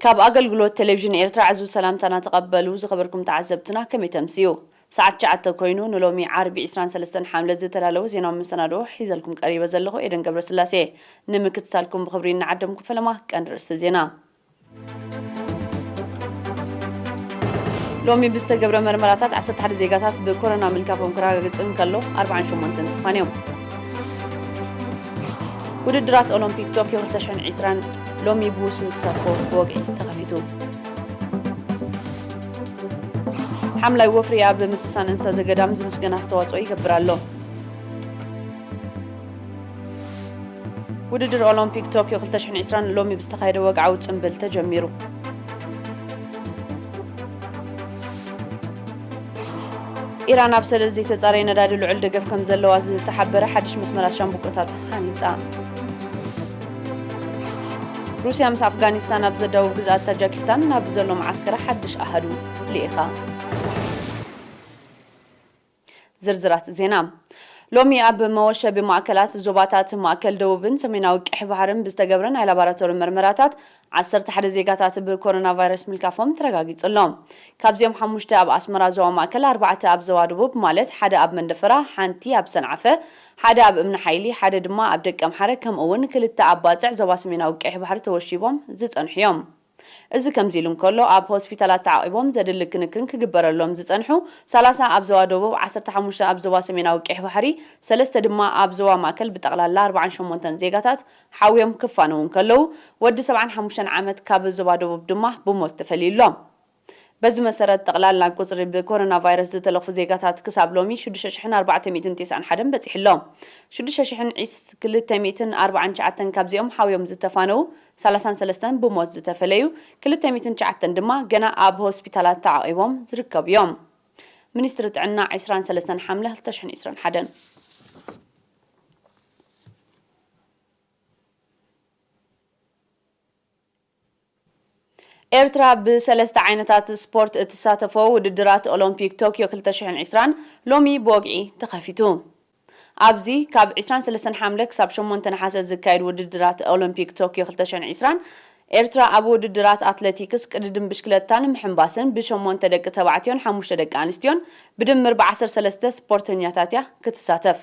ካብ ኣገልግሎት ቴሌቪዥን ኤርትራ ዕዙዝ ሰላምታና ተቐበሉ። ዝኸበርኩም ተዓዘብትና፣ ከመይ ተምስዩ? ሰዓት ትሽዓተ ኮይኑ፣ ንሎሚ ዓርቢ ዕስራን ሰለስተን ሓምለ ዝተዳለወ ዜናዊ መሰናድኦ ሒዘልኩም ቀሪበ ዘለኹ ኤደን ገብረስላሴ። ንምክትታልኩም ብኽብሪ እናዓደምኩ፣ ፈለማ ቀንዲ ርእስቲ ዜና። ሎሚ ብዝተገብረ መርመራታት ዓሰርተ ሓደ ዜጋታት ብኮሮና ምልካፎም ክረጋገጹ እንከሎ፣ ኣርባዓን ሸሞንተን ተፋንዮም። ውድድራት ኦሎምፒክ ቶክዮ ክልተ ሽሕን ዕስራን ሎሚ ብውሱን ተሳትፎ ብወግዒ ተኸፊቱ። ሓምላይ ወፍሪ ኣብ ምስሳን እንስሳ ዘገዳም ዝምስገን ኣስተዋጽኦ ይገብር ኣሎ። ውድድር ኦሎምፒክ ቶክዮ ክልተ ሽሕን ዕስራን ሎሚ ብዝተኻየደ ወግዓዊ ጽምብል ተጀሚሩ። ኢራን ኣብ ሰደድ ዘይተጻረየ ነዳዲ ልዑል ደገፍ ከም ዘለዋ ዝተሓበረ ሓድሽ መስመራት ሻምብቆታት ሃኒጻ። ሩስያ ምስ ኣፍጋኒስታን ኣብ ዘደቡብ ግዝኣት ታጃኪስታን ናብ ዘሎ መዓስከራ ሓድሽ ኣሃዱ ልኢኻ። ዝርዝራት ዜና። ሎሚ ኣብ መወሸቢ ማእከላት ዞባታት ማእከል ደቡብን ሰሜናዊ ቀይሕ ባሕርን ብዝተገብረ ናይ ላቦራቶሪ መርመራታት ዓሰርተ ሓደ ዜጋታት ብኮሮና ቫይረስ ምልካፎም ተረጋጊጹ ኣሎ። ካብዚኦም ሓሙሽተ ኣብ ኣስመራ ዞባ ማእከል፣ ኣርባዕተ ኣብ ዞባ ደቡብ ማለት ሓደ ኣብ መንደፈራ፣ ሓንቲ ኣብ ሰንዓፈ፣ ሓደ ኣብ እምኒ ሓይሊ፣ ሓደ ድማ ኣብ ደቀምሓረ ከምኡ እውን ክልተ ኣብ ባጽዕ ዞባ ሰሜናዊ ቀይሕ ባሕሪ ተወሺቦም ዝጸንሑ እዮም። እዚ ከምዚ ኢሉ እንከሎ፣ ኣብ ሆስፒታላት ተዓቒቦም ዘድሊ ክንክን ክግበረሎም ዝጸንሑ ሰላሳ ኣብ ዞባ ደቡብ፣ ዓሰርተ ሓሙሽተ ኣብ ዞባ ሰሜናዊ ቀይሕ ባሕሪ፣ ሰለስተ ድማ ኣብ ዞባ ማእከል ብጠቕላላ ኣርባዓን ሸሞንተን ዜጋታት ሓውዮም ክፋነዉ እንከለዉ፣ ወዲ ሰብዓን ሓሙሽተን ዓመት ካብ ዞባ ደቡብ ድማ ብሞት ተፈልዩ ኣሎ። በዚ መሰረት ጠቕላላ ቁጽሪ ብኮሮና ቫይረስ ዝተለኽፉ ዜጋታት ክሳብ ሎሚ ሽዱሽተ ሽሕን ኣርባዕተ ሚእትን ተስዓን ሓደን በጺሑ ኣሎ። ሽዱሽተ ሽሕን ክልተ ሚእትን ኣርባዓን ትሽዓተን ካብዚኦም ሓውዮም ዝተፋነዉ፣ ሰላሳን ሰለስተን ብሞት ዝተፈለዩ፣ ክልተ ሚእትን ትሽዓተን ድማ ገና ኣብ ሆስፒታላት ተዓቒቦም ዝርከቡ እዮም። ሚኒስትሪ ጥዕና ዕስራን ሰለስተን ሓምለ ክልተ ሽሕን ዕስራን ሓደን። ኤርትራ ብሰለስተ ዓይነታት ስፖርት እትሳተፎ ውድድራት ኦሎምፒክ ቶክዮ ክልተ ሽሕን ዕስራን ሎሚ ብወግዒ ተኸፊቱ። ኣብዚ ካብ ዕስራን ሰለስተን ሓምለ ክሳብ ሸሞንተ ነሓሰ ዝካየድ ውድድራት ኦሎምፒክ ቶክዮ ክልተ ሽሕን ዕስራን፣ ኤርትራ ኣብ ውድድራት ኣትሌቲክስ፣ ቅድድም ብሽክለታን ምሕንባስን ብሸሞንተ ደቂ ተባዕትዮን ሓሙሽተ ደቂ ኣንስትዮን ብድምር ብዓሰርተ ሰለስተ ስፖርተኛታት እያ ክትሳተፍ።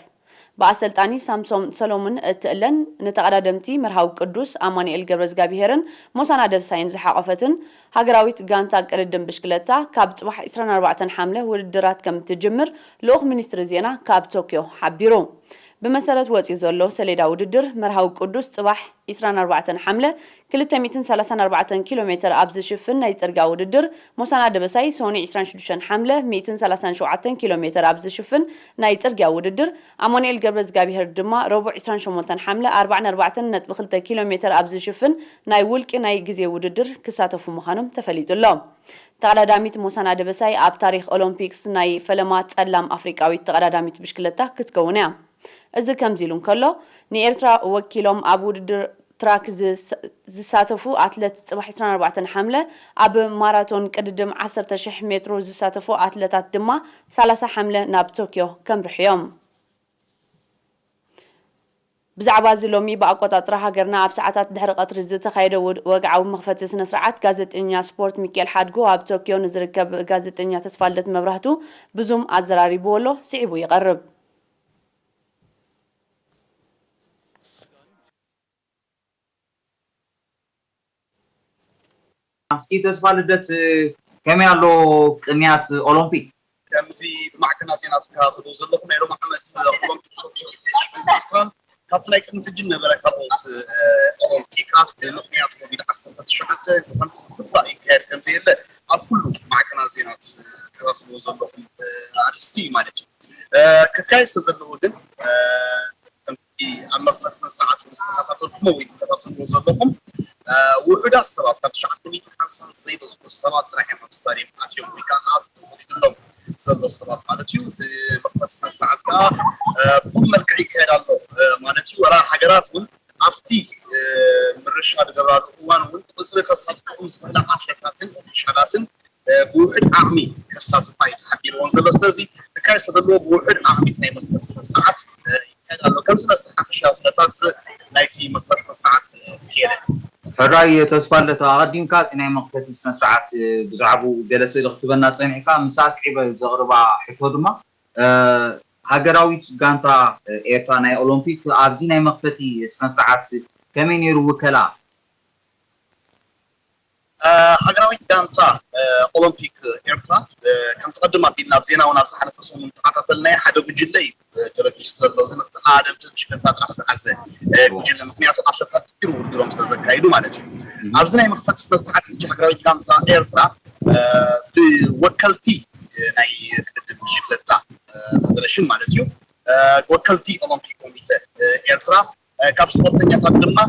ብኣሰልጣኒ ሳምሶም ሰሎሙን እትእለን፣ ንተቐዳደምቲ መርሃዊ ቅዱስ፣ ኣማኑኤል ገብረዝጋብሄርን ሞሳና ደብሳይን ዝሓቖፈትን ሃገራዊት ጋንታ ቅድድም ብሽክለታ፣ ካብ ጽባሕ ዕስራን ኣርባዕተን ሓምለ ውድድራት ከም እትጅምር ልኡኽ ሚኒስትሪ ዜና ካብ ቶክዮ ሓቢሩ። ብመሰረት ወጺኡ ዘሎ ሰሌዳ ውድድር፣ መርሃዊ ቅዱስ ጽባሕ ዕስራን ኣርባዕተን ሓምለ ክልተ ሚእትን ሰላሳን ኣርባዕተን ኪሎ ሜተር ኣብ ዝሽፍን ናይ ጽርግያ ውድድር፣ ሞሳና ደበሳይ ሶኒ ዕስራን ሽዱሽተን ሓምለ ሚእትን ሰላሳን ሸውዓተን ኪሎ ሜተር ኣብ ዝሽፍን ናይ ጽርግያ ውድድር፣ ኣማኑኤል ገብረዝጋብሄር ድማ ረቡዕ ዕስራን ሸሞንተን ሓምለ ኣርባዓን ኣርባዕተን ነጥቢ ክልተ ኪሎ ሜተር ኣብ ዝሽፍን ናይ ውልቂ ናይ ግዜ ውድድር ክሳተፉ ምዃኖም ተፈሊጡ ኣሎ። ተቐዳዳሚት ሞሳና ደበሳይ ኣብ ታሪኽ ኦሎምፒክስ ናይ ፈለማ ጸላም ኣፍሪቃዊት ተቐዳዳሚት ብሽክለታ ክትከውን እያ። እዚ ከምዚ ኢሉ እንከሎ፣ ንኤርትራ ወኪሎም ኣብ ውድድር ትራክ ዝስ-፣ ዝሳተፉ ኣትለት ጽባሕ ዕስራን ኣርባዕተን ሓምለ፣ ኣብ ማራቶን ቅድድም ዓሰርተ ሽሕ ሜትሮ ዝሳተፉ ኣትለታት ድማ ሰላሳ ሓምለ ናብ ቶክዮ ከምርሑ እዮም። ብዛዕባ እዚ ሎሚ ብኣቆጻጽራ ሃገርና ኣብ ሰዓታት ድሕሪ ቀትሪ ዝተኻየደ ወድ-፣ ወግዓዊ መኽፈቲ ስነ ስርዓት፣ ጋዜጠኛ ስፖርት ሚካኤል ሓድጉ ኣብ ቶክዮ ንዝርከብ ጋዜጠኛ ተስፋልደት መብራህቱ ብዙም ኣዘራሪብዎ ኣሎ፣ ስዒቡ ይቐርብ። እስኪ ተስፋ ልደት፣ ከመይ ኣሎ ቅንያት ኦሎምፒክ? ከምዚ ብማዕከናት ዜና ትከታተሉ ዘለኹም፣ ናይ ሎም ዓመት ኦሎምፒክ ቶክዮ ዕስራን ካብቲ ናይ ቅድሚ ሕጂ ነበረ ካልኦት፣ እ፣ ኦሎምፒካት ብምኽንያት ኮቪድ ዓሰርተ ትሽዓተ ብኸምቲ ዝግባእ ይካየድ ከም ዘየለ ኣብ ኩሉ ማዕከናት ዜና ትከታተልዎ ዘለኹም፣ እ፣ ኣርእስቲ እዩ ማለት እዩ። እ፣ ክካየድ ስለ ዘለዎ ግን፣ እ፣ ከምቲ ኣብ መኽፈቲ ስነ ስርዓት ዝተኸታተልኩሞ ወይ ትከታተልዎ ዘለኹም፣ እ፣ ውሑዳት ሰባት ካብ ትሽዓተ ሚእትን ሓምሳን ዘይበዝሑ ሰባት ጥራሕ እዮም ኣብ ስታድየም ኣትዮም ወይ ከዓ ክኣትዉ ተፈቒዱሎም ዘሎ ሰባት ማለት እዩ። እቲ መኽፈቲ ስነ ስርዓት ከዓ፣ እ፣ ብኹሉ መልክዕ ይካየድ ኣሎ፣ እ፣ ማለት እዩ። ዋላ ሃገራት እውን ኣብቲ፣ እ፣ ምርሻ ዝገብራሉ እዋን እውን ቁፅሪ ከሳትፍኦም ዝኽእላ ኣትሌታትን ኦፊሻላትን፣ እ፣ ብውሑድ ዓቕሚ ከሳትፋ እዩ ተሓቢርዎን ዘሎ። ስለዚ ክካየድ ስለዘለዎ ብውሑድ ዓቕሚ እቲ ናይ መኽፈቲ ስነ ስርዓት፣ እ፣ ይካየድ ኣሎ። ከምዚ መስል ሓፈሻዊ ኩነታት ናይቲ መኽፈቲ ስነ ስርዓት ከየደ። ሕራይ ተስፋለት፣ ኣቐዲምካ እቲ ናይ መኽፈቲ ስነ ስርዓት ብዛዕባኡ ገለ ስእሊ ክትበና ጸኒሕካ፣ ምስ ኣስዒበ ዘቕርባ ሕቶ ድማ፣ ሃገራዊት ጋንታ ኤርትራ ናይ ኦሎምፒክ ኣብዚ ናይ መኽፈቲ ስነ ስርዓት ከመይ ነይሩ ውከላ? ሃገራዊት ጋንታ ኦሎምፒክ ኤርትራ፣ ከምቲ ቀድም ኣቢልና ኣብ ዜና እውን ኣብ ዝሓለፈ ሰሙን ተኸታተልናዮ፣ ሓደ ጉጅለ እዩ ተበጊሱ ዘሎ። እዚ ንተቐዳደምቲ ብሽክለታ ጥራሕ ዝሓዘ ጉጅለ፣ ምክንያቱ ኣትለታት ድሕሩ ውድድሮም ስለ ዘካይዱ ማለት እዩ። ኣብዚ ናይ መኽፈቲ ስነ ስርዓት ሕጂ ሃገራዊት ጋንታ ኤርትራ ብወከልቲ ናይ ቅድድም ብሽክለታ ፈደረሽን ማለት እዩ፣ ወከልቲ ኦሎምፒክ ኮሚተ ኤርትራ፣ ካብ ስፖርተኛታት ድማ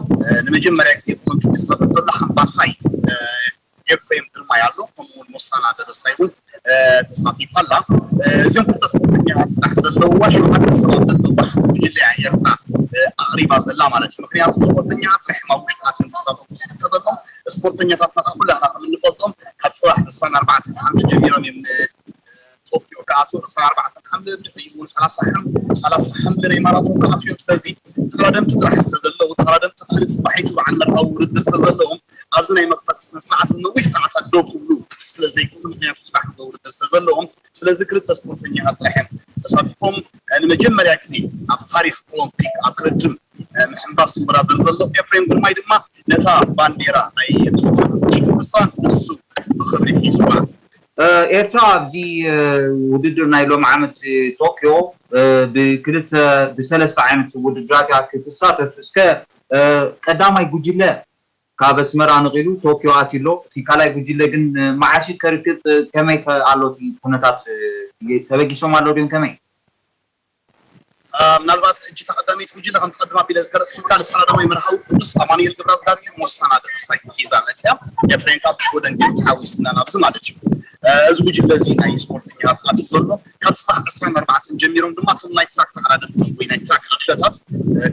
ንመጀመርያ ግዜ ኦሎምፒክ ዝሳተፍ ዘሎ ሓምባሳይ ኤፍሬም ግርማይ ኣሎ፣ ከምኡ እውን ሞሳና ደበሳይ እውን ተሳቲፋ ኣላ። እዚኦም ክልተ ስፖርተኛታት ጥራሕ ዘለውዋ ሸውዓተ ሰባት ዘለውዋ ሓንቲ ጉጅለ እያ ኤርትራ ኣቕሪባ ዘላ ማለት እዩ። ምክንያቱ ስፖርተኛታት ጥራሕ ኣብ ውሽጢ ኣትዮም ክሳተፉ ዝፍቀደሎም፣ ስፖርተኛታትና ከዓ ኩላትና ከም እንፈልጦም ካብ ፅባሕ ዕስራን ኣርባዕተን ሓምለ ጀሚሮም እዮም ን ቶኪዮ ክኣትዉ ዕስራን ኣርባዕተን ሓምለ፣ ብድሕሪኡ እውን ሰላሳ ሓምለ፣ ሰላሳ ሓምለ ናይ ማራቶን ክኣትዉ እዮም። ስለዚ ተቐዳደምቲ ጥራሕ ስለ ዘለዉ፣ ተቐዳደምቲ ክሳዕ ፅባሒቱ በዓል መርሃዊ ውድድር ስለ ዘለዎም ኣብዚ ናይ መኽፈቲ ስነ ስርዓት ነዊሕ ሰዓታት ደው ክብሉ ስለ ዘይክእሉ፣ ምክንያቱ ፅባሕ ውድድር ስለ ዘለዎም፣ ስለዚ ክልተ ስፖርተኛታት ጥራሕ እዮም ተሳቲፎም። ንመጀመርያ ግዜ ኣብ ታሪክ ኦሎምፒክ ኣብ ቅድድም ምሕንባስ ይወዳደር ዘሎ ኤፍሬም ግርማይ ድማ ነታ ባንዴራ ናይ ቶኪዮ ዕስራን ንሱ ብኽብሪ ሒዝዋ። ኤርትራ ኣብዚ ውድድር ናይ ሎሚ ዓመት ቶኪዮ ብክልተ ብሰለስተ ዓይነት ውድድራት እያ ክትሳተፍ። እስከ ቀዳማይ ጉጅለ ካብ ኣስመራ ነቒሉ ቶኪዮ ኣትዩ ኣሎ። እቲ ካልኣይ ጉጅለ ግን መዓስ እዩ ከርክብ? ከመይ ከ ኣሎ እቲ ኩነታት? ተበጊሶም ኣሎ ድዮም? ከመይ? ምናልባት ሕጂ ተቐዳሚት ጉጅለ ከምቲ ቀድም ኣቢለ ዝገለፅኩልካ ንተቐዳዳማይ መርሃዊ ቅዱስ ኣማኑኤል ገብረዝጋብሄር ሞሳና ደበሳይ ሒዛ መፅያ። ኤፍሬም ካብ ሽወደን ግን ተሓዊስና ናብዚ ማለት እዩ። እዚ ጉጅለ እዚ ናይ ስፖርተኛታት ኣትዩ ዘሎ ካብ ፅባሕ ዕስራን ኣርባዕተን ጀሚሮም ድማ እቶም ናይ ትራክ ተቐዳደምቲ ወይ ናይ ትራክ ኣትለታት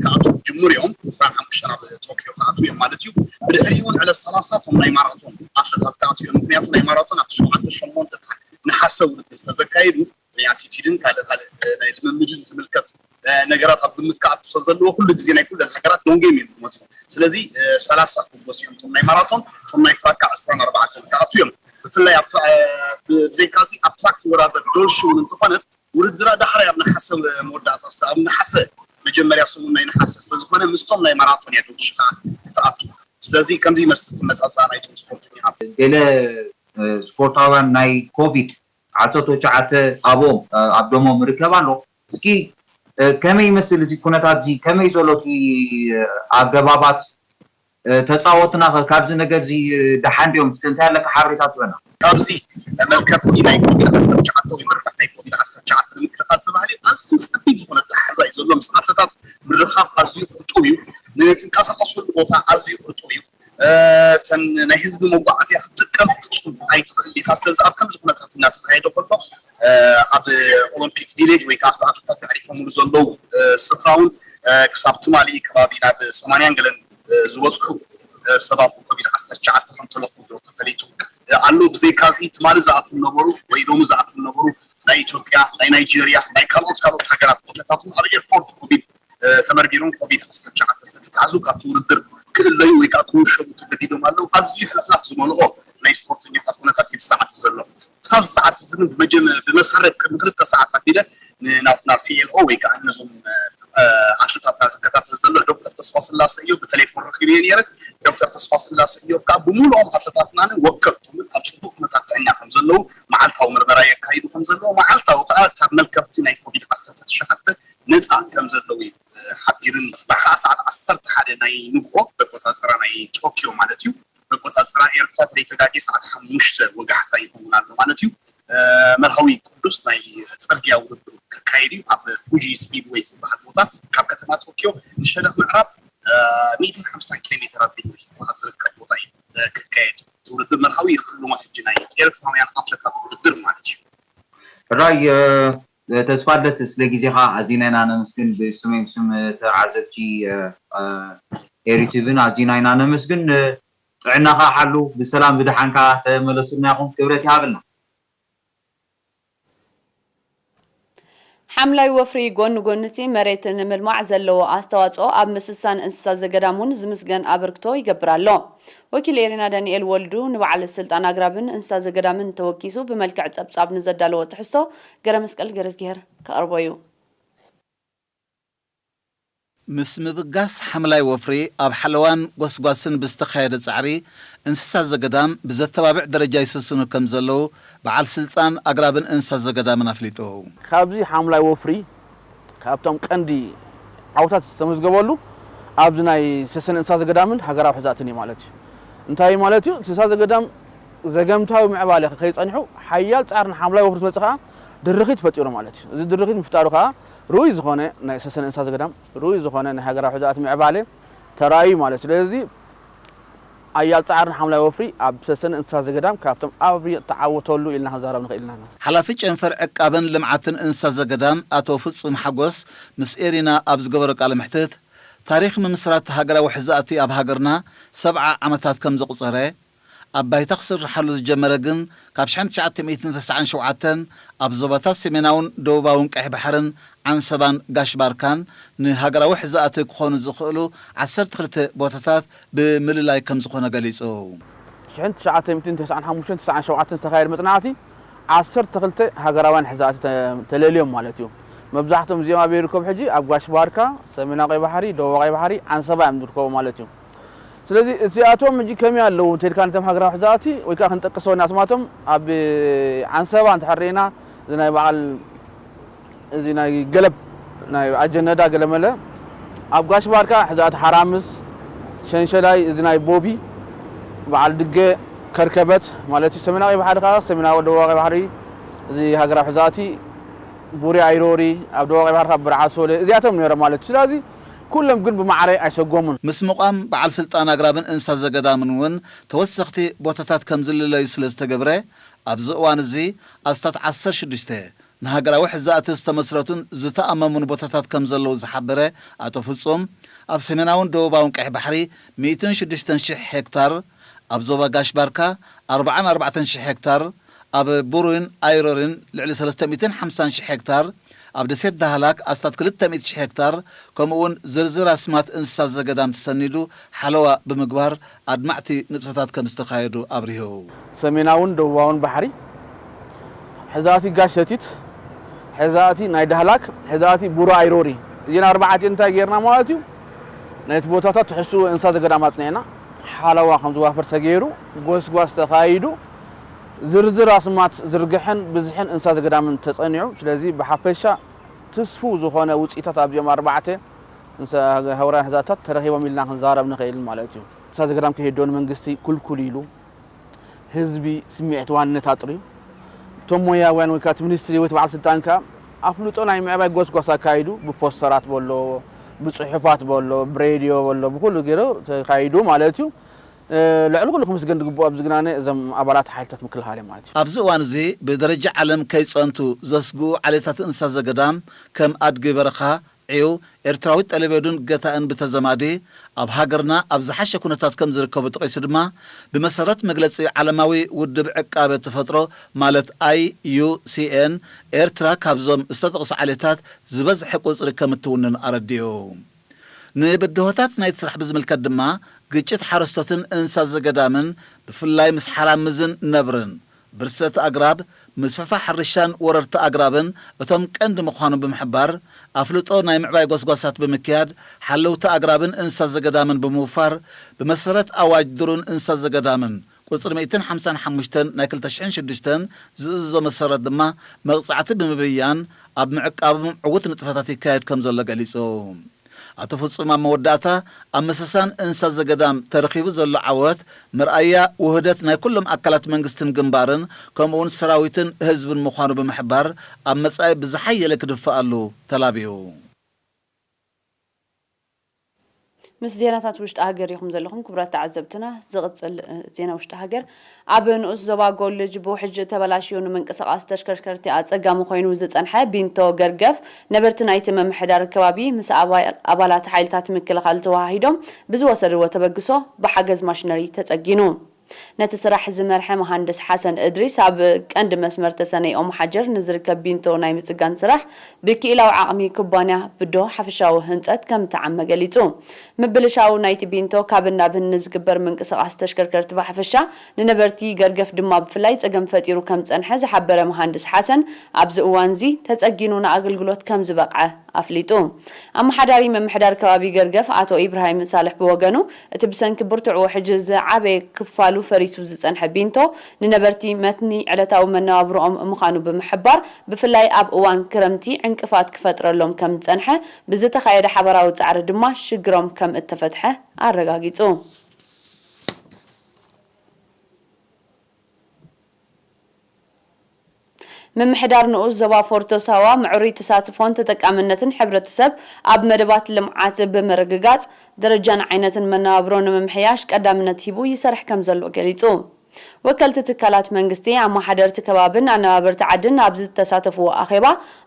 ክኣትዉ ክጅምሩ እዮም። ዕስራን ሓሙሽተን ኣብ ቶኪዮ ክኣትዉ እዮም ማለት እዩ። ብድሕሪኡ እውን ዕለት ሰላሳ እቶም ናይ ማራቶን ኣትለታት ክኣትዉ እዮም። ምክንያቱ ናይ ማራቶን ኣብቲ ሸውዓተ ሸሞንተ ነሓሰ ውድድር ስለ ዘካየዱ ናይ ኣቲቲድን ካልእ ካልእ ናይ ልምምድን ዝምልከት ነገራት ኣብ ግምት ክኣቱ ስለ ዘለዎ ኩሉ ግዜ ናይ ኩለን ሃገራት ዶንጌም እዮም ዝመፁ። ስለዚ ሰላሳ ክወስ እዮም እቶም ናይ ማራቶን፣ እቶም ናይ ትራክ ዕስራን ኣርባዕተን ክኣቱ እዮም። ብፍላይ ብዘይካዚ ኣብ ትራክ ትወዳደር ዶልሺ እውን እንተኾነት ውድድራ ዳሕራይ ኣብ ነሓሰ መወዳእታ ኣብ ነሓሰ መጀመርያ ሰሙን ናይ ነሓሰ ስለዝኾነ ምስቶም ናይ ማራቶን እያ ዶልሺ ከዓ ክትኣቱ። ስለዚ ከምዚ ይመስል ትመፃፃኣ ናይቶም ስፖርተኛታት። ገለ ስፖርታውያን ናይ ኮቪድ ዓሰርተ ትሽዓተ ኣብኦም ኣብ ደሞም ይርከብ ኣሎ። እስኪ ከመይ ይመስል እዚ ኩነታት እዚ? ከመይ ዘሎ እቲ ኣገባባት? ተፃወትና ከ ካብዚ ነገር እዚ ደሓን ድዮም? እስከ እንታይ ኣለካ ሓበሬታ ትበና? ካብዚ መልከፍቲ ናይ ኮቪድ ዓሰርተ ትሽዓተ ወይ መርበብ ናይ ኮቪድ ዓሰርተ ትሽዓተ ንምክልኻል ተባሂሉ ኣዝዩ ፀቢብ ዝኾነ ኣተሓሕዛ እዩ ዘሎ። ምስ ኣትለታት ምርኻብ ኣዝዩ ቅርጡው እዩ። ንትንቀሳቐሰሉ ቦታ ኣዝዩ ቅርጡው እዩ። እተን ናይ ህዝቢ መጓዓዝያ ክትጥቀም ፍፁም ኣይትኽእል ኢኻ። ስለዚ ኣብ ከምዚ ኩነታት እናተኻየደ ከሎ ኣብ ኦሎምፒክ ቪሌጅ ወይ ከዓ ኣብቲ ኣትለታት ኣዕሪፎምሉ ዘለዉ ስፍራ እውን ክሳብ ትማሊ ከባቢ ናብ ሰማንያን ገለን ዝበፅሑ ሰባት ብኮቪድ ዓሰርተ ትሽዓተ ከም ተለኽፉ ተፈሊጡ ኣሎ። ብዘይካዚ ትማሊ ዝኣትዉ ነበሩ ወይ ሎሚ ዝኣትዉ ነበሩ ናይ ኢትዮጵያ፣ ናይ ናይጄርያ፣ ናይ ካልኦት ካልኦት ሃገራት ኩነታቶም ኣብ ኤርፖርት ኮቪድ ተመርሚሮም ኮቪድ ዓሰርተ ትሽዓተ ስለተታሕዙ ካብቲ ውድድር ክእለዩ ወይ ከዓ ክውሸቡ ተገዲዶም ኣለዉ። ኣዝዩ ሕልኽላኽ ዝመልኦ ናይ ስፖርተኛታት ኩነታት እዩ ሰዓት ዘሎ። ክሳብ ሰዓት እዚ ግን ብመጀመ ብመሰረት ቅድሚ ክልተ ሰዓት ኣቢለ ንናትና ሲኤልኦ ወይ ከዓ ነዞም ኣትለታትና ዝከታተል ዘሎ ዶክተር ተስፋ ስላሰ እዮብ ብቴሌፎን ረኺበዮ ነይረ። ዶክተር ተስፋ ስላሰ እዮብ ከዓ ብምሉኦም ኣትለታትናን ወከልቶምን ኣብ ፅቡቅ ኩነታት ጥዕና ከም ዘለዉ መዓልታዊ ምርመራ የካይዱ ከም ዘለዉ መዓልታዊ ከዓ ካብ መልከፍቲ ናይ ኮቪድ ዓሰርተ ትሽዓተ ነፃ ከም ዘለዉ እዩ ሓቢርኒ። ፅባሕ ከዓ ሰዓት ዓሰርተ ሓደ ናይ ንግሆ በቆፃፀራ ናይ ቶኪዮ ማለት እዩ። በቆፃፀራ ኤርትራ ተለይተጋጌ ሰዓት ሓሙሽተ ወጋሕታ ይኸውን ኣሎ ማለት እዩ። መርሃዊ ቅዱስ ናይ ፅርግያ ውድድር ክካየድ እዩ ኣብ ፉጂ ስፒድወይ ዝበሃል ቦታ ካብ ከተማ ቶኪዮ ንሸነኽ ምዕራብ ሚእትን ሓምሳን ኪሎ ሜትር ኣቢሉ ኣብ ዝርከብ ቦታ እዩ ክካየድ። እቲ ውድድር መርሃዊ ይኽልሞ ሕጂ ናይ ኤርትራውያን ኣትለታት ውድድር ማለት እዩ። ሕራይ ተስፋለት ስለ ግዜኻ ኣዚና ኢና ነመስግን። ብስመይ ብስም ተዓዘብቲ ኤሪ ቲቪን ኣዚና ኢና ነመስግን። ጥዕናኻ ሓሉ ብሰላም ብድሓንካ ተመለሱልና ኢኹም። ክብረት ይሃበልና። ሓምላይ ወፍሪ ጎኒ ጎኒ እቲ መሬት ንምልማዕ ዘለዎ ኣስተዋፅኦ ኣብ ምስሳን እንስሳ ዘገዳም እውን ዝምስገን ኣበርክቶ ይገብር ኣሎ። ወኪል ኤሪና ዳንኤል ወልዱ ንበዓል ስልጣን ኣግራብን እንስሳ ዘገዳምን ተወኪሱ ብመልክዕ ፀብፃብ ንዘዳለዎ ትሕዝቶ ገረ መስቀል ገረዝጊሄር ከቕርቦ እዩ። ምስ ምብጋስ ሓምላይ ወፍሪ ኣብ ሓለዋን ጎስጓስን ብዝተኻየደ ፃዕሪ እንስሳ ዘገዳም ብዘተባብዕ ደረጃ ይስስኑ ከም ዘለዉ በዓል ስልጣን ኣግራብን እንስሳ ዘገዳምን ኣፍሊጡ። ካብዚ ሓምላይ ወፍሪ ካብቶም ቀንዲ ዓውታት ዝተመዝገበሉ ኣብዚ ናይ ሰሰን እንስሳ ዘገዳምን ሃገራዊ ሕዛእትን እዩ ማለት እዩ። እንታይ ማለት እዩ? እንስሳ ዘገዳም ዘገምታዊ ምዕባለ ከይፀንሑ ሓያል ፃዕሪ ንሓምላይ ወፍሪ ዝመፅእ ከዓ ድርኺት ፈጢሩ ማለት እዩ። እዚ ድርኺት ምፍጣሩ ከዓ ርኡይ ዝኾነ ናይ ሰሰን እንስሳ ዘገዳም ርኡይ ዝኾነ ናይ ሃገራዊ ሕዛእት ምዕባለ ተራእዩ ማለት እዩ። ስለዚ ኣያል ፃዕርን ሓምላይ ወፍሪ ኣብ ሰሰን እንስሳ ዘገዳም ካብቶም ኣብ ተዓወተሉ ኢልና ክንዛረብ ንኽእል ኢና። ሓላፊ ጨንፈር ዕቃበን ልምዓትን እንስሳ ዘገዳም ኣቶ ፍጹም ሓጎስ ምስ ኤሪና ኣብ ዝገበሮ ቃለ መሕትት ታሪኽ ምምስራት ሃገራዊ ሕዛእቲ ኣብ ሃገርና ሰብዓ ዓመታት ከም ዘቑፀረ ኣብ ባይታ ክስርሓሉ ዝጀመረ ግን ካብ ሽሕን ትሽዓተ ሚእትን ተስዓን ሸውዓተን ኣብ ዞባታት ሰሜናውን ደቡባውን ቀይሕ ባሕርን ዓንሰባን ጋሽ ባርካን ንሃገራዊ ሕዛእቲ ክኾኑ ዝኽእሉ ዓሰርተ ክልተ ቦታታት ብምልላይ ከም ዝኾነ ገሊጹ። ሽሕን ትሽዓተ ሚእትን ተስዓን ሓሙሽተን ተስዓን ሸውዓተን ዝተኻየደ መጽናዕቲ ዓሰርተ ክልተ ሃገራውያን ሕዛእቲ ተለልዮም ማለት እዩ። መብዛሕትኦም እዚኦም ኣበይ ይርከቡ ሕጂ? ኣብ ጋሽ ባርካ፣ ሰሜናዊ ቀይ ባሕሪ፣ ደቡባዊ ቀይ ባሕሪ፣ ዓንሰባ እዮም ዝርከቡ ማለት እዩ። ስለዚ እዚኣቶም ሕጂ ከመይ ኣለዉ እንተልካ ነቶም ሃገራዊ ሕዛእቲ ወይ ከዓ ክንጠቅሶ ናስማቶም ኣብ ዓንሰባ እንተሕርኢና እዚ ናይ በዓል እዚ ናይ ገለብ ናይ ኣጀነዳ ገለመለ ኣብ ጋሽ ባርካ ሕዛእቲ ሓራምስ ሸንሸላይ እዚ ናይ ቦቢ በዓል ድገ ከርከበት ማለት እዩ። ሰሜናዊ ባሕሪ ከዓ ሰሜናዊ ደቡባዊ ባሕሪ እዚ ሃገራዊ ሕዛእቲ ቡሪ ኣይሮሪ ኣብ ደቡባዊ ባሕሪ ከዓ ብርዓሶለ እዚኣቶም ነይሮም ማለት እዩ። ስለዚ ኩሎም ግን ብማዕረ ኣይሰጎሙን። ምስ ምቋም በዓል ስልጣን ኣግራብን እንስሳ ዘገዳምን እውን ተወሰኽቲ ቦታታት ከም ዝልለዩ ስለ ዝተገብረ ኣብዚ እዋን እዚ ኣስታት ዓሰርተ ሽዱሽተ ንሃገራዊ ሕዛእቲ ዝተመስረቱን ዝተኣመሙን ቦታታት ከም ዘለዉ ዝሓበረ ኣቶ ፍጹም ኣብ ሰሜናውን ደቡባውን ቀይሕ ባሕሪ ሚእትን ሽዱሽተን ሽሕ ሄክታር ኣብ ዞባ ጋሽ ባርካ ኣርብዓን ኣርባዕተን ሽሕ ሄክታር ኣብ ቡሩይን ኣይሮሪን ልዕሊ ሰለስተ ሚእትን ሓምሳን ሽሕ ሄክታር፣ ኣብ ደሴት ዳህላክ ኣስታት ክልተ ሚእቲ ሽሕ ሄክታር፣ ከምኡ እውን ዝርዝር ኣስማት እንስሳት ዘገዳም ተሰኒዱ ሓለዋ ብምግባር ኣድማዕቲ ንጥፈታት ከም ዝተኻየዱ ኣብሪሁ። ሰሜናውን ደቡባውን ባሕሪ፣ ሕዛእቲ ጋሸቲት፣ ሕዛእቲ ናይ ዳህላክ፣ ሕዛእቲ ቡሩ ኣይሮሪ፣ እዚን ኣርባዕቲኤን እንታይ ጌርና ማለት እዩ? ናይቲ ቦታታት ትሕሱ እንስሳ ዘገዳም ኣጽኒዕና ሓለዋ ከም ዝዋፈር ተገይሩ ጎስጓስ ተኻይዱ ዝርዝር ኣስማት ዝርግሐን ብዝሕን እንስሳ ዘገዳምን ተጸኒዑ። ስለዚ ብሓፈሻ ትስፉው ዝኾነ ውጽኢታት ኣብዚኦም ኣርባዕተ እንስሳ ሃውራውያን ሕዛታት ተረኺቦም ኢልና ክንዛረብ ንኽእል ማለት እዩ። እንስሳ ዘገዳም ከይህዶ ንመንግስቲ ኩልኩል ኢሉ ህዝቢ ስምዒት ዋንነት ኣጥርዩ እቶም ሞያውያን ወይ ከዓ እቲ ሚኒስትሪ ወይ እቲ በዓል ስልጣን ከዓ ኣፍልጦ ናይ ምዕባይ ጎስጓስ ኣካይዱ ብፖስተራት በሎ ብፅሑፋት በሎ ብሬድዮ በሎ ብኩሉ ገይሩ ተካይዱ ማለት እዩ። ልዕሊ ኩሉ ክምስገን ዝግብኦ ኣብዚ ግናነ እዞም ኣባላት ሓይልታት ምክልኻል እዮም ማለት እዩ። ኣብዚ እዋን እዚ ብደረጃ ዓለም ከይፀንቱ ዘስግኡ ዓሌታት እንስሳ ዘገዳም ከም ኣድጊ በረኻ፣ ዒው፣ ኤርትራዊት ጠለቤዱን ገታእን ብተዘማዲ ኣብ ሃገርና ኣብ ዝሓሸ ኩነታት ከም ዝርከቡ ጠቒሱ ድማ ብመሰረት መግለፂ ዓለማዊ ውድብ ዕቃበ ተፈጥሮ ማለት ኣይ ዩ ሲ ኤን ኤርትራ ካብዞም ዝተጠቕሱ ዓሌታት ዝበዝሐ ቁፅሪ ከም እትውንን ኣረዲኡ። ንብድሆታት ናይቲ ስራሕ ብዝምልከት ድማ ግጭት ሓረስቶትን እንስሳ ዘገዳምን ብፍላይ ምስ ሓራምዝን ነብርን፣ ብርሰት ኣግራብ፣ ምስፍሕፋሕ ሕርሻን ወረርቲ ኣግራብን እቶም ቀንዲ ምዃኑ ብምሕባር፣ ኣፍልጦ ናይ ምዕባይ ጎስጓሳት ብምክያድ፣ ሓለውቲ ኣግራብን እንስሳ ዘገዳምን ብምውፋር፣ ብመሰረት ኣዋጅ ዱርን እንስሳ ዘገዳምን ቁፅሪ ሚእትን ሓምሳን ሓሙሽተን ናይ ክልተ ሽሕን ሽዱሽተን ዝእዝዞ መሰረት ድማ መቕፃዕቲ ብምብያን ኣብ ምዕቃቦም ዕዉት ንጥፈታት ይካየድ ከም ዘሎ ገሊፁ። ኣቶ ፍጹም ኣብ መወዳእታ ኣብ ምስሳን እንስሳ ዘገዳም ተረኺቡ ዘሎ ዓወት መርኣያ ውህደት ናይ ኩሎም ኣካላት መንግስትን ግንባርን ከምኡውን ሰራዊትን ህዝብን ምዃኑ ብምሕባር ኣብ መጻኢ ብዝሓየለ ክድፈኣሉ ተላብዩ። ምስ ዜናታት ውሽጢ ሃገር ኢኹም ዘለኹም ክቡራት ተዓዘብትና። ዝቕጽል ዜና ውሽጢ ሃገር ኣብ ንኡስ ዞባ ጎልጅ ብውሕጅ ተበላሽዩ ንምንቅስቓስ ተሽከርከርቲ ኣጸጋሚ ኮይኑ ዝጸንሐ ቢንቶ ገርገፍ ነበርቲ ናይቲ ምምሕዳር ከባቢ ምስ ኣባላት ሓይልታት ምክልኻል ተወሃሂዶም ብዝወሰድዎ ተበግሶ ብሓገዝ ማሽነሪ ተጸጊኑ። ነቲ ስራሕ ዝመርሐ መሃንድስ ሓሰን እድሪስ፣ ኣብ ቀንዲ መስመር ተሰነይ ኦም ሓጀር ንዝርከብ ቢንቶ ናይ ምጽጋን ስራሕ ብክኢላዊ ዓቕሚ ኩባንያ ብዶ ሓፈሻዊ ህንጸት ከም እተዓመ ገሊጹ። ምብልሻው ናይቲ ቢንቶ ካብን ናብን ንዝግበር ምንቅስቓስ ተሽከርከርቲ ብሓፈሻ፣ ንነበርቲ ገርገፍ ድማ ብፍላይ ጸገም ፈጢሩ ከም ዝጸንሐ ዝሓበረ መሃንድስ ሓሰን፣ ኣብዚ እዋንዚ ተጸጊኑ ንኣገልግሎት ከም ዝበቕዐ ኣፍሊጡ። ኣመሓዳሪ ምምሕዳር ከባቢ ገርገፍ ኣቶ ኢብራሂም ሳልሕ ብወገኑ፣ እቲ ብሰንኪ ብርቱዕ ውሕጅ ዝዓበየ ክፋሉ ፈሪሱ ዝጸንሐ ቢንቶ፣ ንነበርቲ መትኒ ዕለታዊ መነባብሮኦም ምዃኑ ብምሕባር፣ ብፍላይ ኣብ እዋን ክረምቲ ዕንቅፋት ክፈጥረሎም ከም ዝጸንሐ፣ ብዝተኻየደ ሓባራዊ ጻዕሪ ድማ ሽግሮም ከም እተፈትሐ ኣረጋጊጹ። ምምሕዳር ንኡስ ዞባ ፎርቶ ሳዋ ምዕሩይ ተሳትፎን ተጠቃምነትን ሕብረተሰብ ኣብ መደባት ልምዓት ብምርግጋጽ፣ ደረጃን ዓይነትን መነባብሮ ንምምሕያሽ ቀዳምነት ሂቡ ይሰርሕ ከም ዘሎ ገሊጹ። ወከልቲ ትካላት መንግስቲ፣ ኣመሓደርቲ ከባብን ኣነባበርቲ ዓድን ኣብ ዝተሳተፍዎ ኣኼባ፣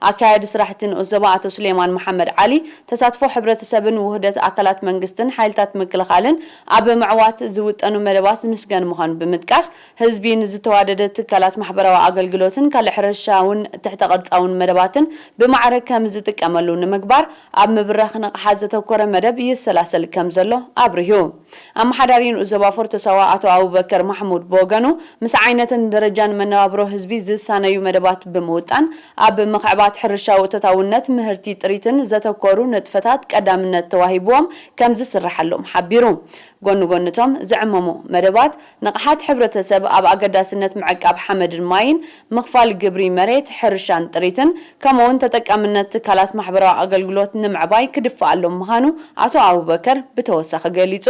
ኣካያዲ ስራሕቲ ንኡስ ዞባ ኣቶ ሱሌማን መሓመድ ዓሊ፣ ተሳትፎ ሕብረተሰብን ውህደት ኣካላት መንግስትን ሓይልታት ምክልኻልን ኣብ ምዕዋት ዝውጠኑ መደባት ዝምስገን ምዃኑ ብምጥቃስ፣ ህዝቢ ንዝተዋደደ ትካላት ማሕበራዊ ኣገልግሎትን ካልእ ሕርሻውን ትሕተ ቅርጻውን መደባትን ብማዕረ ከም ዝጥቀመሉ ንምግባር፣ ኣብ ምብራኽ ንቕሓት ዘተኮረ መደብ ይሰላሰል ከም ዘሎ ኣብሪሁ። ኣመሓዳሪ ንኡስ ዞባ ፎርቶ ሳዋ ኣቶ ኣቡበከር ማሕሙድ ብወገኑ፣ ምስ ዓይነትን ደረጃን መነባብሮ ህዝቢ ዝሳነዩ መደባት ብምውጣን፣ ኣብ ምኽዕባት ሕርሻዊ እቶታውነት፣ ምህርቲ፣ ጥሪትን ዘተኮሩ ንጥፈታት ቀዳምነት ተዋሂብዎም ከም ዝስርሓሎም ሓቢሩ። ጎኒ ጎኒ እቶም ዝዕመሙ መደባት፣ ንቕሓት ሕብረተሰብ ኣብ ኣገዳስነት ምዕቃብ ሓመድን ማይን፣ ምኽፋል ግብሪ መሬት፣ ሕርሻን ጥሪትን፣ ከምኡውን ተጠቃምነት ትካላት ማሕበራዊ ኣገልግሎት ንምዕባይ ክድፍኣሎም ምዃኑ ኣቶ ኣቡበከር ብተወሳኺ ገሊጹ።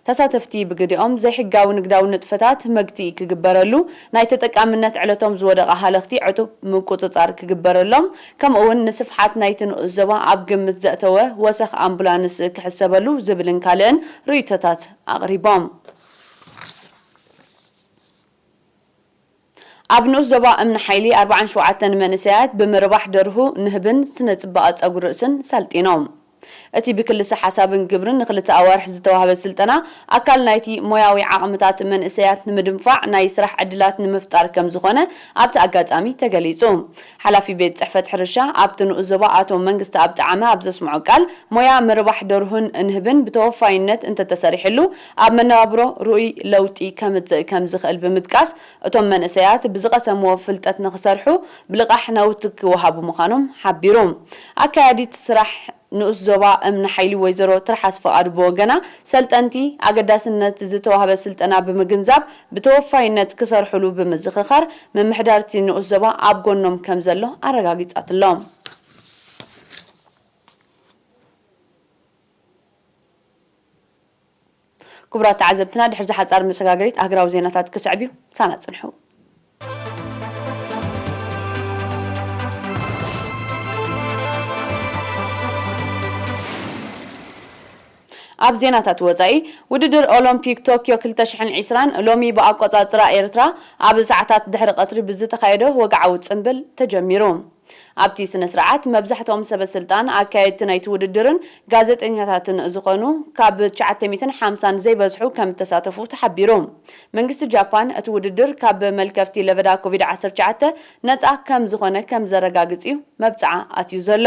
ተሳተፍቲ ብግዲኦም፣ ዘይሕጋዊ ንግዳዊ ንጥፈታት መግትኢ ክግበረሉ፣ ናይ ተጠቃምነት ዕለቶም ዝወደቐ ሃለኽቲ ዕቱብ ምቁጽጻር ክግበረሎም፣ ከምኡውን ንስፍሓት ናይቲ ንኡስ ዞባ ኣብ ግምት ዘእተወ ወሰኽ ኣምቡላንስ ክሕሰበሉ ዝብልን ካልእን ርእይቶታት ኣቕሪቦም። ኣብ ንኡስ ዞባ እምኒ ሓይሊ ኣርባዓን ሸውዓተን መንእሰያት ብምርባሕ ደርሁ ንህብን ስነ ጽባቐ ጸጉሪ ርእስን ሰልጢኖም። እቲ ብክልሰ ሓሳብን ግብርን ንክልተ ኣዋርሕ ዝተዋህበ ስልጠና፣ ኣካል ናይቲ ሞያዊ ዓቕምታት መንእሰያት ንምድንፋዕ ናይ ስራሕ ዕድላት ንምፍጣር ከም ዝኾነ ኣብቲ ኣጋጣሚ ተገሊጹ። ሓላፊ ቤት ጽሕፈት ሕርሻ ኣብቲ ንኡስ ዞባ ኣቶ መንግስቲ ኣብ ጣዕመ ኣብ ዘስምዖ ቃል፣ ሞያ ምርባሕ ደርሁን ንህብን ብተወፋይነት እንተተሰሪሕሉ፣ ኣብ መነባብሮ ርኡይ ለውጢ ከምጽእ ከም ዝኽእል ብምጥቃስ፣ እቶም መንእሰያት ብዝቐሰምዎ ፍልጠት ንኽሰርሑ ብልቓሕ ናውቲ ክወሃቡ ምዃኖም ሓቢሩ። ኣካያዲት ስራሕ ንኡስ ዞባ እምኒ ሓይሊ ወይዘሮ ትርሓስ ፍቓዱ ብወገና፣ ሰልጠንቲ ኣገዳስነት ዝተዋህበ ስልጠና ብምግንዛብ ብተወፋይነት ክሰርሕሉ ብምዝኽኻር፣ ምምሕዳርቲ ንኡስ ዞባ ኣብ ጎኖም ከም ዘሎ ኣረጋጊጻትሎም። ክቡራት ተዓዘብትና፣ ድሕሪ እዚ ሓጻር መሰጋገሪት ኣህግራዊ ዜናታት ክስዕብ እዩ። ሳና ጽንሑ። ኣብ ዜናታት ወጻኢ፣ ውድድር ኦሎምፒክ ቶክዮ ክልተ ሽሕን ዕስራን ሎሚ ብኣቆጻጽራ ኤርትራ ኣብ ሰዓታት ድሕሪ ቀትሪ ብዝተኻየደ ወግዓዊ ጽምብል ተጀሚሩ። ኣብቲ ስነ ስርዓት፣ መብዛሕትኦም ሰበ ስልጣን፣ ኣካየድቲ ናይቲ ውድድርን ጋዜጠኛታትን ዝኾኑ ካብ ትሽዓተ ሚእትን ሓምሳን ዘይበዝሑ ከም እተሳተፉ ተሓቢሩ። መንግስቲ ጃፓን፣ እቲ ውድድር ካብ መልከፍቲ ለበዳ ኮቪድ ዓሰርተ ትሽዓተ ነጻ ከም ዝኾነ ከም ዘረጋግጽ እዩ መብጽዓ ኣትዩ ዘሎ።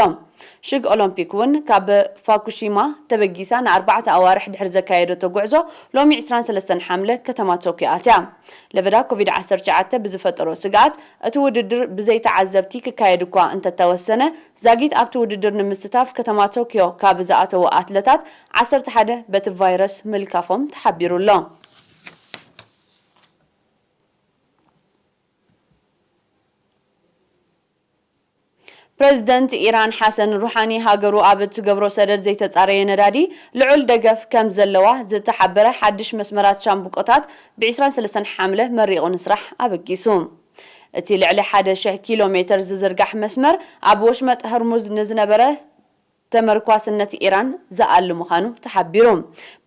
ሽግ ኦሎምፒክ እውን ካብ ፋኩሺማ ተበጊሳ ንኣርባዕተ ኣዋርሕ ድሕሪ ዘካየደቶ ጉዕዞ፣ ሎሚ ዕስራን ሰለስተን ሓምለ ከተማ ቶክዮ ኣትያ። ለበዳ ኮቪድ ዓሰርተ ትሽዓተ ብዝፈጠሮ ስግኣት፣ እቲ ውድድር ብዘይ ተዓዘብቲ ክካየድ እኳ እንተተወሰነ፣ ዛጊት ኣብቲ ውድድር ንምስታፍ ከተማ ቶክዮ ካብ ዝኣተዉ ኣትለታት ዓሰርተ ሓደ በቲ ቫይረስ ምልካፎም ተሓቢሩ ኣሎ። ፕረዚደንት ኢራን ሓሰን ሩሓኒ፣ ሃገሩ ኣብ እትገብሮ ሰደድ ዘይተጻረየ ነዳዲ ልዑል ደገፍ ከም ዘለዋ ዝተሓበረ ሓድሽ መስመራት ሻምብቆታት ብ ዕስራን ሰለስተን ሓምለ መሪቑ ንስራሕ ኣበጊሱ። እቲ ልዕሊ ሓደ ሽሕ ኪሎ ሜተር ዝዝርጋሕ መስመር፣ ኣብ ወሽመጥ ሆርሙዝ ንዝነበረ ተመርኳስነት ኢራን ዝኣሊ ምዃኑ ተሓቢሩ።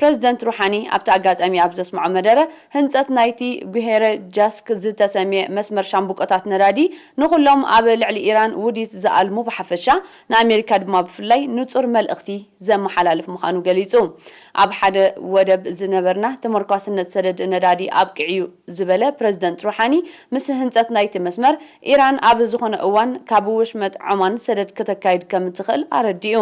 ፕረዚደንት ሩሓኒ ኣብቲ ኣጋጣሚ ኣብ ዘስምዖ መደረ፣ ህንጸት ናይቲ ጉሄረ ጃስክ ዝተሰምየ መስመር ሻምብቆታት ነዳዲ ንኹሎም ኣብ ልዕሊ ኢራን ውዲት ዝኣልሙ ብሓፈሻ፣ ንኣሜሪካ ድማ ብፍላይ ንጹር መልእኽቲ ዘመሓላልፍ ምዃኑ ገሊጹ። ኣብ ሓደ ወደብ ዝነበርና ተመርኳስነት ሰደድ ነዳዲ ኣብቂዑ እዩ ዝበለ ፕረዚደንት ሩሓኒ፣ ምስ ህንጸት ናይቲ መስመር ኢራን ኣብ ዝኾነ እዋን ካብ ወሽመጥ ዖማን ሰደድ ከተካይድ ከም እትኽእል ኣረዲኡ።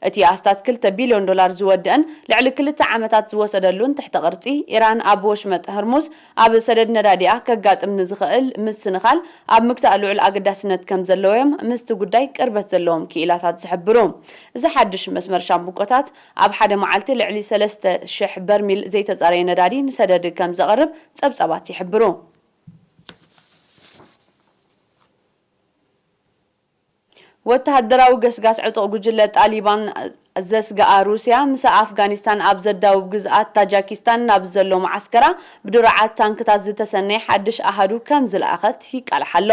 እቲ ኣስታት ክልተ ቢልዮን ዶላር ዝወደአን ልዕሊ ክልተ ዓመታት ዝወሰደሉን ትሕተ ቅርጺ፣ ኢራን ኣብ ወሽመጥ ህርሙዝ ኣብ ሰደድ ነዳዲኣ ከጋጥም ንዝኽእል ምስንኻል ኣብ ምግታእ ልዑል ኣገዳስነት ከም ዘለዎም ምስቲ ጉዳይ ቅርበት ዘለዎም ክኢላታት ዝሕብሩ። እዚ ሓድሽ መስመር ሻምብቆታት ኣብ ሓደ መዓልቲ ልዕሊ ሰለስተ ሽሕ በርሚል ዘይተጻረየ ነዳዲ ንሰደድ ከም ዘቕርብ ጸብጻባት ይሕብሩ። ወተሃደራዊ ገስጋስ ዕጡቕ ጉጅለ ጣሊባን ዘስግኣ ሩስያ፣ ምስ ኣፍጋኒስታን ኣብ ዘዳውብ ግዝኣት ታጃኪስታን ናብ ዘሎ መዓስከራ ብድሩዓት ታንክታት ዝተሰነየ ሓድሽ ኣሃዱ ከም ዝለኣኸት ይቃልሕ ኣሎ።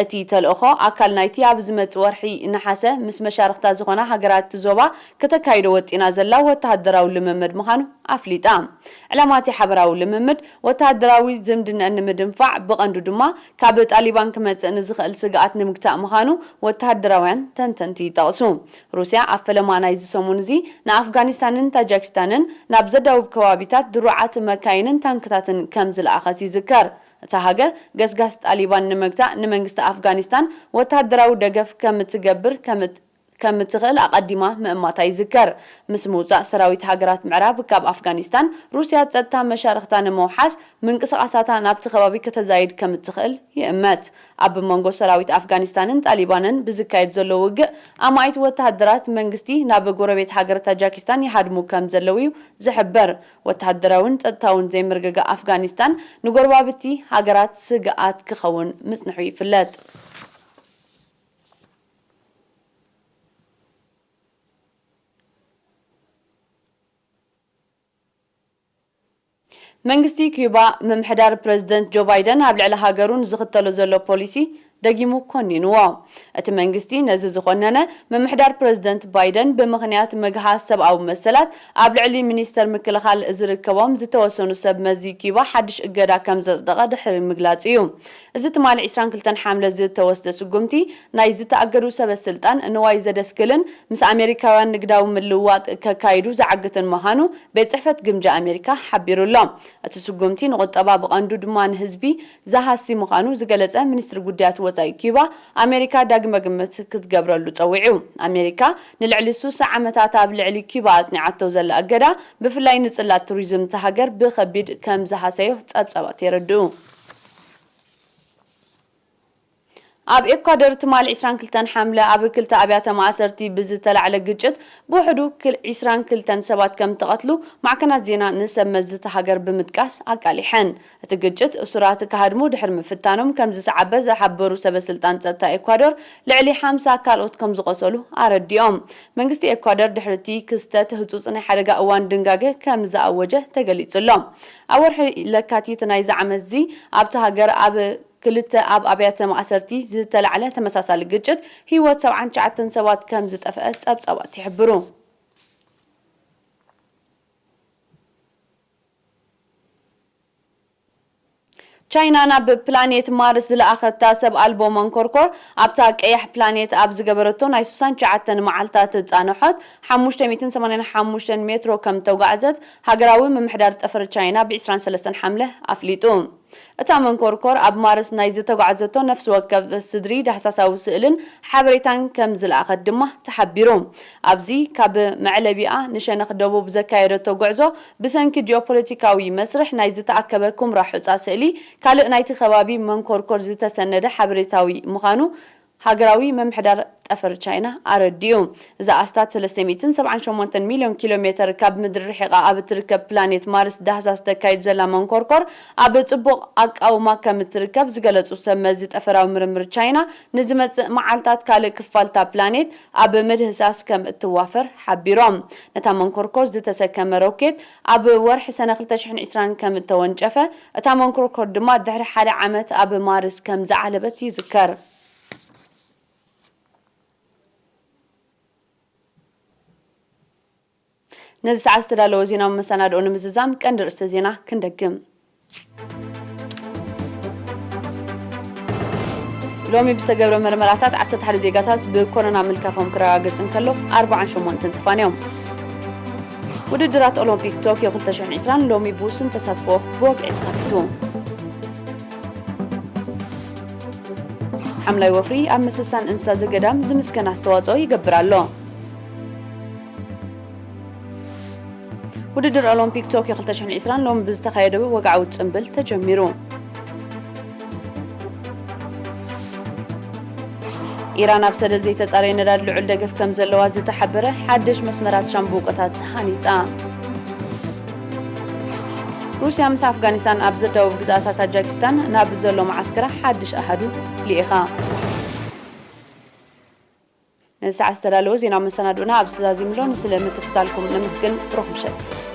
እቲ ተልእኾ ኣካል ናይቲ ኣብ ዝመጽእ ወርሒ ነሓሰ ምስ መሻርኽታ ዝኾና ሃገራት እቲ ዞባ ከተካይዶ ወጢና ዘላ ወተሃደራዊ ልምምድ ምዃኑ ኣፍሊጣ። ዕላማ እቲ ሓበራዊ ልምምድ ወተሃደራዊ ዝምድንአን ንምድንፋዕ፣ ብቐንዱ ድማ ካብ ጣሊባን ክመጽእ ንዝኽእል ስግኣት ንምግታእ ምዃኑ ወተሃደራውያን ተንተንቲ ይጠቕሱ። ሩስያ ኣብ ፈለማ ናይዚ ሰሙን እዚ ንኣፍጋኒስታንን ታጃኪስታንን ናብ ዘዳውብ ከባቢታት ድሩዓት መካይንን ታንክታትን ከም ዝለኣኸት ይዝከር። እታ ሃገር ገስጋስ ጣሊባን ንምግታእ ንመንግስቲ ኣፍጋኒስታን ወተሃደራዊ ደገፍ ከም እትገብር ከም እት-፣ ከም እትኽእል ኣቐዲማ ምእማታ ይዝከር። ምስ ምውጻእ ሰራዊት ሃገራት ምዕራብ ካብ ኣፍጋኒስታን፣ ሩስያ ጸጥታ መሻርኽታ ንምውሓስ ምንቅስቓሳታ ናብቲ ከባቢ ከተዛይድ ከም እትኽእል ይእመት። ኣብ መንጎ ሰራዊት ኣፍጋኒስታንን ጣሊባንን ብዝካየድ ዘሎ ውግእ፣ ኣማኢት ወተሃደራት መንግስቲ ናብ ጎረቤት ሃገር ታጃኪስታን ይሃድሙ ከም ዘለዉ እዩ ዝሕበር። ወተሃደራውን ጸጥታውን ዘይምርግጋእ ኣፍጋኒስታን ንጎረባብቲ ሃገራት ስግኣት ክኸውን ምጽንሑ ይፍለጥ። መንግስቲ ኪዩባ ምምሕዳር ፕረዚደንት ጆ ባይደን ኣብ ልዕሊ ሃገሩ ንዝኽተሎ ዘሎ ፖሊሲ ደጊሙ ኮኒንዎ። እቲ መንግስቲ ነዚ ዝኾነነ፣ ምምሕዳር ፕረዚደንት ባይደን ብምኽንያት ምግሃስ ሰብኣዊ መሰላት ኣብ ልዕሊ ሚኒስተር ምክልኻል ዝርከቦም ዝተወሰኑ ሰብ መዚ ኪዩባ ሓድሽ እገዳ ከም ዘጽደቐ ድሕሪ ምግላጹ እዩ። እዚ ትማሊ ዕስራን ክልተን ሓምለ ዝተወስደ ስጉምቲ፣ ናይ ዝተኣገዱ ሰበ ስልጣን ንዋይ ዘደስክልን ምስ ኣሜሪካውያን ንግዳዊ ምልውዋጥ ከካይዱ ዝዓግትን ምዃኑ ቤት ጽሕፈት ግምጃ ኣሜሪካ ሓቢሩ ኣሎ። እቲ ስጉምቲ ንቁጠባ ብቐንዱ ድማ ንህዝቢ ዝሃሲ ምዃኑ ዝገለጸ ሚኒስትሪ ጉዳያት ወጻኢ ኪዩባ፣ ኣሜሪካ ዳግመ ግምት ክትገብረሉ ጸዊዑ። ኣሜሪካ ንልዕሊ ስሳ ዓመታት ኣብ ልዕሊ ኪዩባ ኣጽኒዓቶ ዘላ እገዳ፣ ብፍላይ ንጽላት ቱሪዝም እታ ሃገር ብኸቢድ ከም ዝሃሰዮ ጸብጻባት የረድኡ። ኣብ ኤኳዶር ትማሊ ዕስራን ክልተን ሓምለ ኣብ ክልተ ኣብያተ ማእሰርቲ ብዝተላዕለ ግጭት ብውሕዱ ክል-፣ ዕስራን ክልተን ሰባት ከም ተቐትሉ ማዕከናት ዜና ንሰብ መዚ እታ ሃገር ብምጥቃስ ኣቃሊሐን። እቲ ግጭት እሱራት ክሃድሙ ድሕሪ ምፍታኖም ከም ዝሰዓበ ዝሓበሩ ሰበ ስልጣን ጸጥታ ኤኳዶር፣ ልዕሊ ሓምሳ ካልኦት ከም ዝቖሰሉ ኣረዲኦም። መንግስቲ ኤኳዶር ድሕሪ እቲ ክስተት ህጹጽ ናይ ሓደጋ እዋን ድንጋገ ከም ዝኣወጀ ተገሊጹ ኣሎ። ኣብ ወርሒ ለካቲት ናይዚ ዓመት እዚ ኣብታ ሃገር ኣብ ክልተ ኣብ ኣብያተ ማእሰርቲ ዝተላዕለ ተመሳሳሊ ግጭት ህይወት ሰብዓን ትሽዓተን ሰባት ከም ዝጠፍአ ጸብጻባት ይሕብሩ። ቻይና ናብ ፕላኔት ማርስ ዝለኣኸታ ሰብ ኣልቦ መንኮርኮር ኣብታ ቀያሕ ፕላኔት ኣብ ዝገበረቶ ናይ ስሳን ትሽዓተን መዓልታት ጻንሖት ሓሙሽተ ሚእትን ሰማንያን ሓሙሽተን ሜትሮ ከም ተጓዕዘት ሃገራዊ ምምሕዳር ጠፈር ቻይና ብ ዕስራን ሰለስተን ሓምለ ኣፍሊጡ። እታ መንኮርኮር ኣብ ማርስ ናይ ዝተጓዕዘቶ ነፍሲ ወከፍ ስድሪ ዳህሳሳዊ ስእልን ሓበሬታን ከም ዝለኣኸት ድማ ተሓቢሩ። ኣብዚ ካብ መዕለቢኣ ንሸነኽ ደቡብ ዘካየደቶ ጉዕዞ ብሰንኪ ጂኦፖለቲካዊ መስርሕ ናይ ዝተኣከበ ኩምራ ሑጻ ስእሊ ካልእ ናይቲ ከባቢ መንኮርኮር ዝተሰነደ ሓበሬታዊ ምዃኑ ሃገራዊ ምምሕዳር ጠፈር ቻይና ኣረዲኡ። እዛ ኣስታት ሰለስተ ሚእትን ሰብዓን ሸሞንተን ሚልዮን ኪሎ ሜተር ካብ ምድሪ ርሒቓ ኣብ እትርከብ ፕላኔት ማርስ ዳህሳስ ተካይድ ዘላ መንኮርኮር ኣብ ጽቡቕ ኣቃውማ ከም እትርከብ ዝገለጹ ሰብ መዚ ጠፈራዊ ምርምር ቻይና፣ ንዝመጽእ መዓልታት ካልእ ክፋልታ ፕላኔት ኣብ ምድህሳስ ከም እትዋፈር ሓቢሮም። ነታ መንኮርኮር ዝተሰከመ ሮኬት ኣብ ወርሒ ሰነ ክልተ ሽሕን ዕስራን ከም እተወንጨፈ፣ እታ መንኮርኮር ድማ ድሕሪ ሓደ ዓመት ኣብ ማርስ ከም ዝዓለበት ይዝከር። ነዚ ሰዓት ዝተዳለወ ዜናዊ መሰናድኦ ንምዝዛም ቀንዲ ርእስተ ዜና ክንደግም። ሎሚ ብዝተገብረ መርመራታት ዓሰርተ ሓደ ዜጋታት ብኮሮና ምልካፎም ክረጋገጽ እንከሎ፣ ኣርባዓን ሸሞንተን ተፋንዮም። ውድድራት ኦሎምፒክ ቶኪዮ ክልተ ሽሕን ዕስራን ሎሚ ብውሱን ተሳትፎ ብወግዒ ተኸፊቱ። ሓምላይ ወፍሪ ኣብ ምስሳን እንስሳ ዘገዳም ዝምስገን ኣስተዋጽኦ ይገብር ኣሎ። ውድድር ኦሎምፒክ ቶኪዮ ክልተ ሽሕን ዕስራን ሎሚ ብዝተኻየደ ወግዓዊ ጽምብል ተጀሚሩ። ኢራን ኣብ ሰደድ ዘይተጻረየ ነዳዲ ልዑል ደገፍ ከም ዘለዋ ዝተሓበረ ሓድሽ መስመራት ሻምብቆታት ሃኒጻ። ሩስያ ምስ ኣፍጋኒስታን ኣብ ዘዳውብ ግዝኣታ ታጃኪስታን ናብ ዘሎ መዓስከራ ሓድሽ ኣሃዱ ልኢኻ። ንሰዓት ዝተዳለወ ዜና መሰናድኡና ኣብ ዝተዛዚምሎ፣ ንስለ ምክትታልኩም ነመስግን። ብሩኽ ምሸት።